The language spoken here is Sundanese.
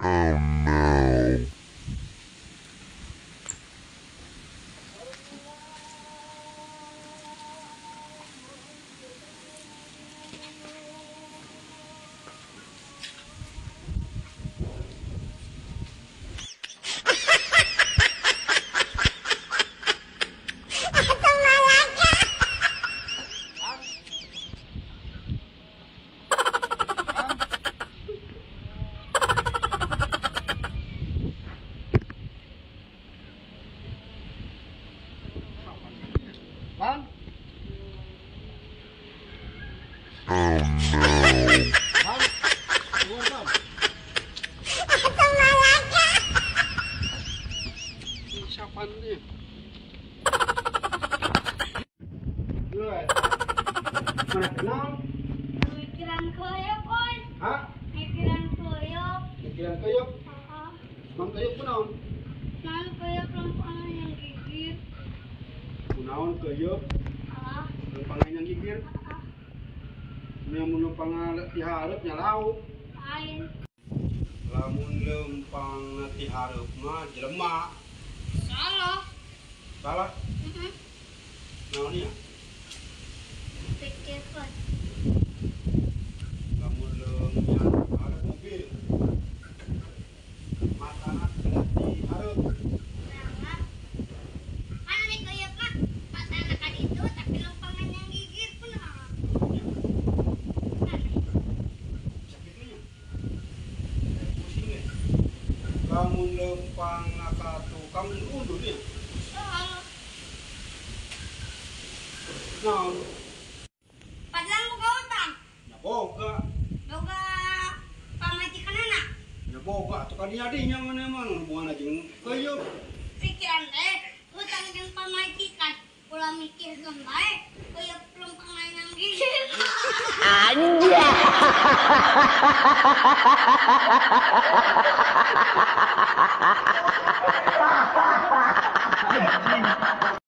Oh no. Bang. Oh no. Bang. Keluar, Bang. Siapa nih? Mana kenal? Mikiran koyok, oi. Hah? Mikiran koyok. Mikiran koyok? Heeh. Mang koyok kunaon? Naon koyok lempangan yang gigir. Kunaon koyok? Heeh. Lempangan yang gigir? Heeh. Lamun lempang ti hareup nya lauk. Lain. Lamun lempang ti hareup mah jelema. Salah. Salah? Heeh. Naon ieu? Pikirkan. Lamun lempang hareup mobil. Matana ti hareup. Nah, mana nih koyok mah? Matana kan itu tapi lempangan yang gigir kunaon? Lamun lempang ka tukang undur nya. Salah. Naon? Padahal boga utang. Ya boga. Boga pamajikanana. Ya boga atuh ka dinya mana mah hubunganna jeung keuyeup. Pikiran teh utang jeung pamajikan. Ulah mikirkeun bae keuyeup lempangan yang gigir. Anjay.